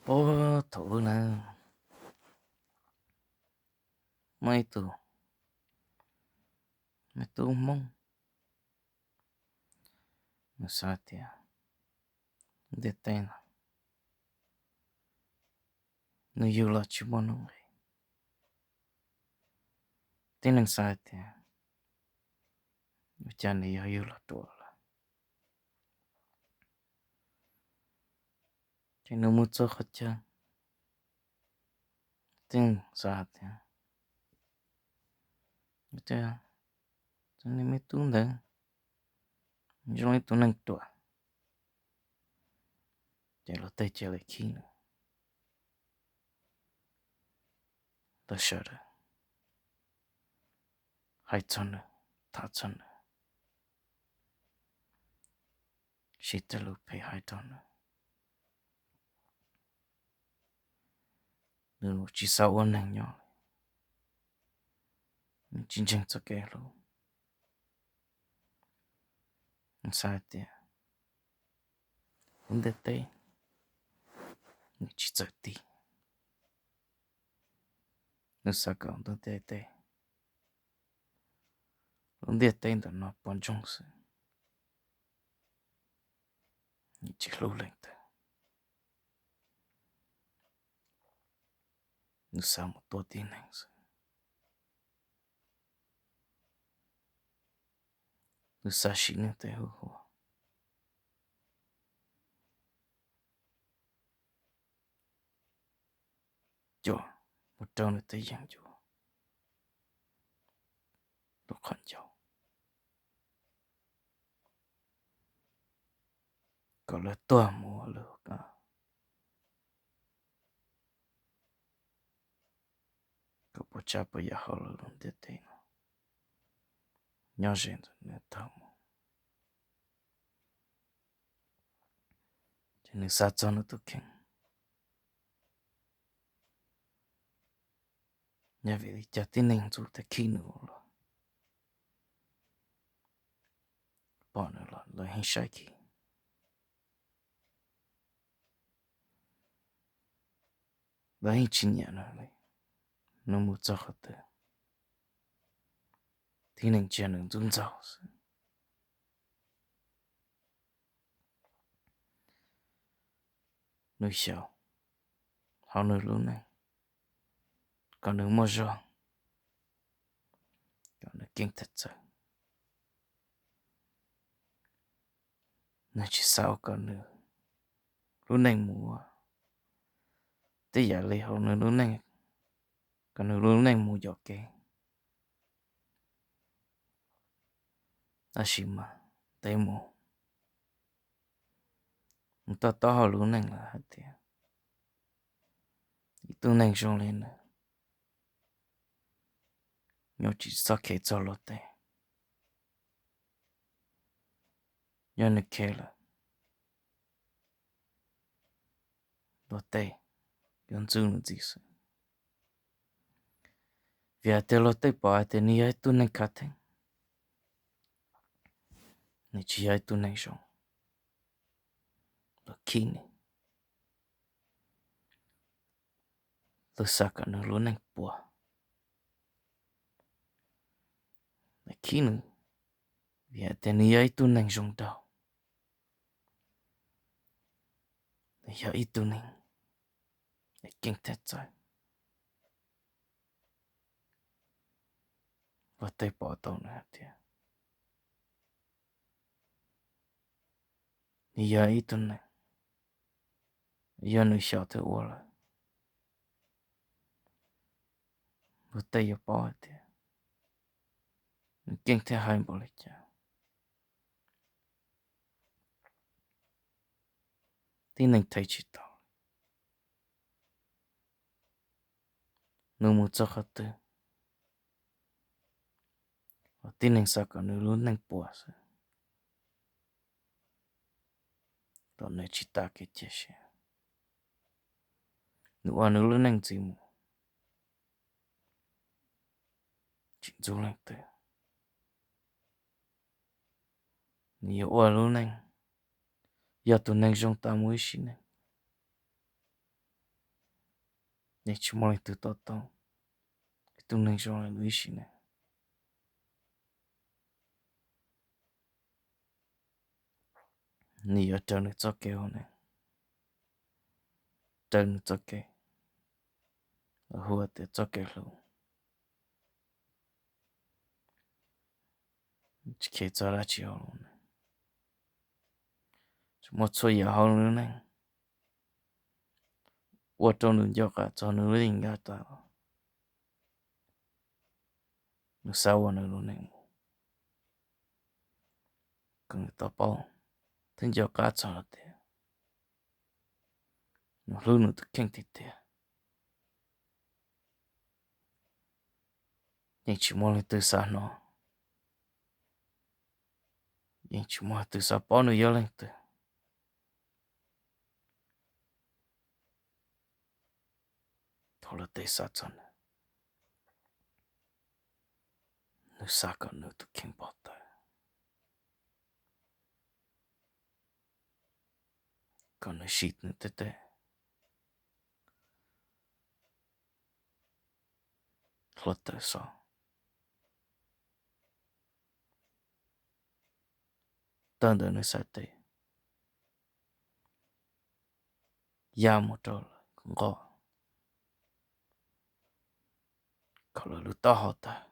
Ua thaum ub na, muaj ib tug me tub Hmoob, nws xav tias ntiaj teb no nws yug los tsis muaj nuj nqis. Tib neeg xav tias ua cas nws yog yug los ruam lawm. Ces nws mus txog qhov chaw, tib neeg xav tias, tias, tus me tub ntawd zoo li tus neeg ruam. Ces luag tej cia li khib nws, lawv sawv daws hais txog nws, tham txog nws, siv tej lus phem hais rau nws. Nws tsis xav ua neeg nyob li, nws tsis ntseeg txoj kev hlub. Nws xav hais tias lub ntiaj teb nws tsis txawm tig. Nws xav kom lub ntiaj teb, lub ntiaj teb ntawm no pom ntsoog xwb, nws tsis hlub leej twg. Nws xav mus tua tib neeg xwb. Nws xav sim nws tej huv huas coj mus rau nws tej yeeb ncuab lub qhov ncauj, kom lawv tuag mus ua lawv, kom puas tsav puas yam hauv lub ntiaj teb no nyob ze ntawm nws tag mus. Ces nws xav txog nws tus kheej, yog vim li cas tib neeg ntxub thiab khib nws ua luaj, pom nws los lawv yeej saib khib, lawv yeej tsis nyiam nws li. Nws mus txog qhov twg, tib neeg ntsia nws ntxub ntxaug xwb. Nws xyaum hauv nws lub neej kom nws muaj zog, kom nws keeb thiaj txawj. Nws tsis xav ua kom nws lub neej mus ua tej yam li hauv nws lub neej, kom nws lub neej mus yuam kev. Tab sis mas ntev mus, mus to taub hauv lub neej lawm hais tias ib tug neeg zoo li nws nyob tsis txhob khev txog luag tej. Yog nws khev lawm, luag tej yuav ntxub nws ntxiv xwb. Vim hais tias luag tej pom hais tias nws yog ib tug neeg khav theeb, nws tsis yog ib tug neeg zoo, luag khib nws, luag xav kom nws lub neej puas, luag khib nws, vim hais tias nws yog ib tug neeg zoo nraug, nws yog ib tug neeg keeb thiab txawj. Luag tej pom tau nws hais tias nws yog ib tug neeg, yog nws xyaum twb ua lawm, luag tej yuav paub hais tias nws keeb thiab hais npaum li cas. Tib neeg thev tsis tau li. Nws mus txog qhov twg, tib neeg xav kom nws lub neej puas xwb, kom nws tsis tas kev cia siab. Nws ua nws lub neej ntxiv mus, tsis ntxub leej twg. Nws yuav ua lub neej, yog tus neeg zoo tas mus ib sim neej. yeej tsis muaj leej twg to taub ib tug neeg zoo li nws ib sim neej. Nws yuav raws nws txoj kev ua neej, raws nws txoj kev, los hu tias txoj kev hlub. Tsis kheev txog dab tsi hauv lub neej, tsuas muaj txhua yam hauv lub neej ua rau nws nco qab txog nws lub neej nyob tas los, nws xav ua nws lub neej mus kom nws tau paub thiab nco qab txog lawm tias nws hlub nws tus kheej tiag tiag. Yeej tsis muaj leej twg xav hnov, yeej tsis muaj leej twg xav paub nws yog leej twg. Thaum lawv tej xav txog nws, nws xav kom nws tus kheej pov tawm, kom nws siv nws tej teb hluav taws so tawm ntawm nws xaiv tes ya mus rau lawv nqos, kom lawv lub taub hau tawg.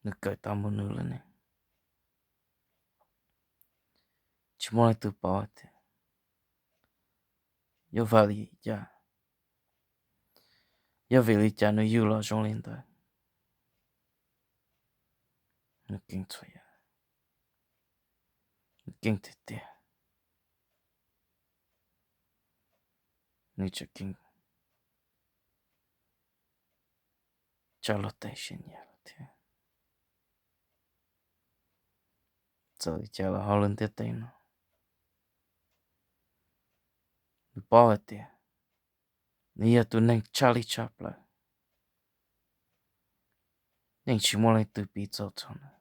Nws kawm tau mus nws lub neej, tsis muaj leej twg paub tias yog vim li cas, yog vim li cas nws yug los zoo li ntawd. Nws keej txhua yam, nws keej tiag tiag. Nws tseem keej tsa luag tej siab nyiam lawm thiab. Txawm li cas los hauv lub ntiaj teb no, nws paub hais tias nws yog tus neeg tshaj li tshaj plaws, yeej tsis muaj leej twg piv txoj txog nws.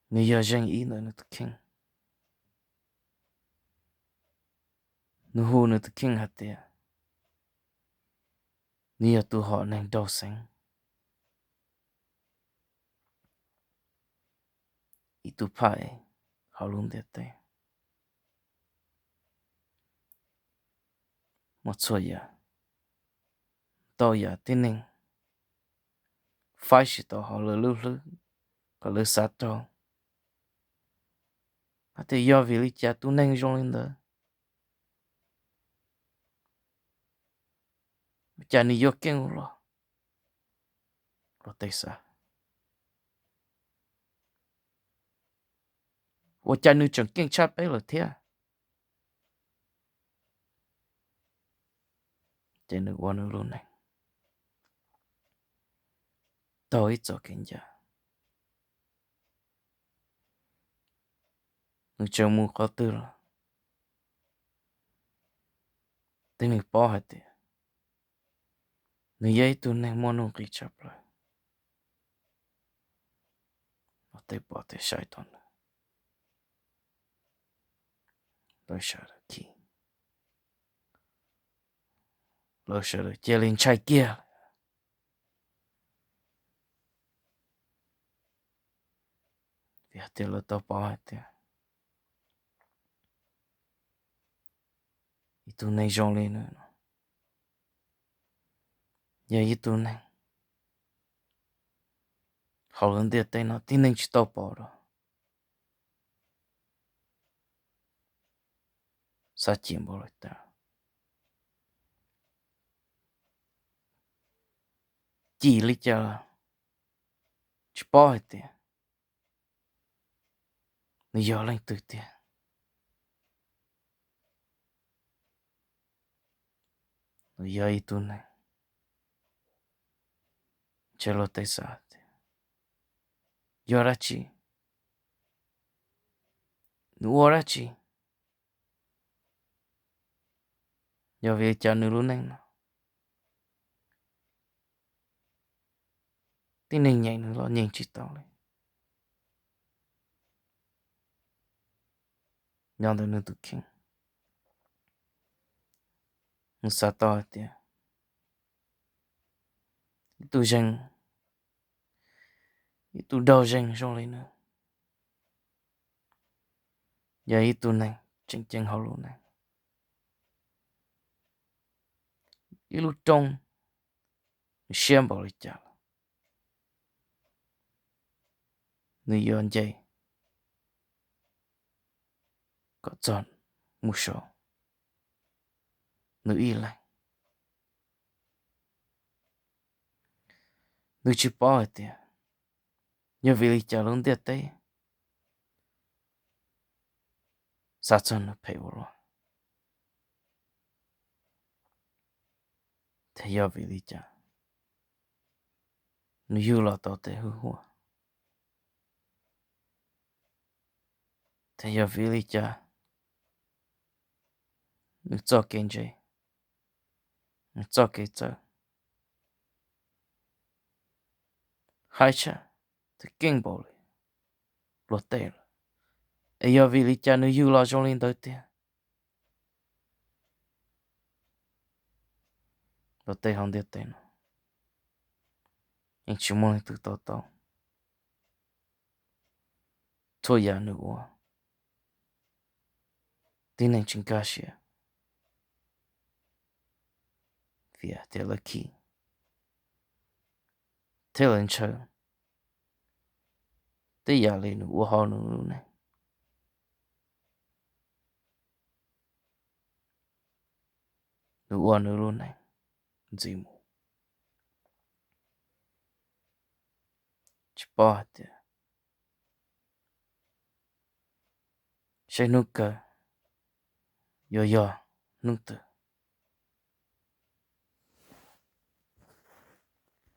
Nws yog zeej ib ntawm nws tus kheej. Nws hu nws tus kheej hais tias nws yog tus hom neeg rau xeev, ib tug phaj ev hauv lub ntiaj teb. Muaj txhua yam, ntau yam tib neeg faib tsis tau hauv lawv lub hlwb kom lawv xav raug hais tias yog vim li cas tus neeg zoo li ntawd, ua cas nws yuav keej ua luaj. Luag tej xav, ua cas nws tseem keej tshaj peb lawm thiab. Ces nws ua nws lub neej taug ib txoj kev ncaj. Nws tseem mus qhov twg los tej neeg paub hais tias nws yog ib tug neeg muaj nuj nqis tshaj plaws. Luag tej pom tej saib tau nws, lawv sawv daws khib, lawv sawv daws cia li ntshai kiag. Vim hais tias lawv tau paub hais tias ib tug neeg zoo li nws no yog ib tug neeg hauv lub ntiaj teb no tib neeg tsis tau pom rau. Xav cim npaum li cas, cim li cas los tsis paub hais tias nws yog leej twg tiag. Nws yog ib tug neeg, ntshe luag tej xav tias yog dab tsi, nws ua dab tsi, yog vim li cas nws lub neej no tib neeg nyeem nws los nyeem tsis tau li. nyob ntawm nws tus kheej. Nws xav tau hais tias ib tug zeeg, ib tug daug zeeg zoo li nws, yog ib tug neeg tseem ceeb hauv lub neej. Ib lub rooj, nws siab npaum li cas los nws yuav nce kom txog mus saud nws ib leeg. Nws tsis paub hais tias yog vim li cas lub ntiaj teb xav txog nws phem ua luaj, thiab yog vim li cas nws yug los tau tej hwj huam, thiab yog vim li cas nws txoj kev ntse, nws txoj kev txawj haib tshaj, twb keej npaum li luag tej lawm, es yog vim li cas nws yug los zoo li ntawd tiag. Luag tej hauv ntiaj teb no yeej tsis muaj leej twg to taub txhua yam nws ua, tib neeg tsis nkag siab, vim tias lawv khib thiab lawv ntshaw tej yam li nws ua hauv nws lub neej, nws ua nws lub neej ntxiv mus. Tsis paub hais tias seb hnub kawg yuav yog hnub twg.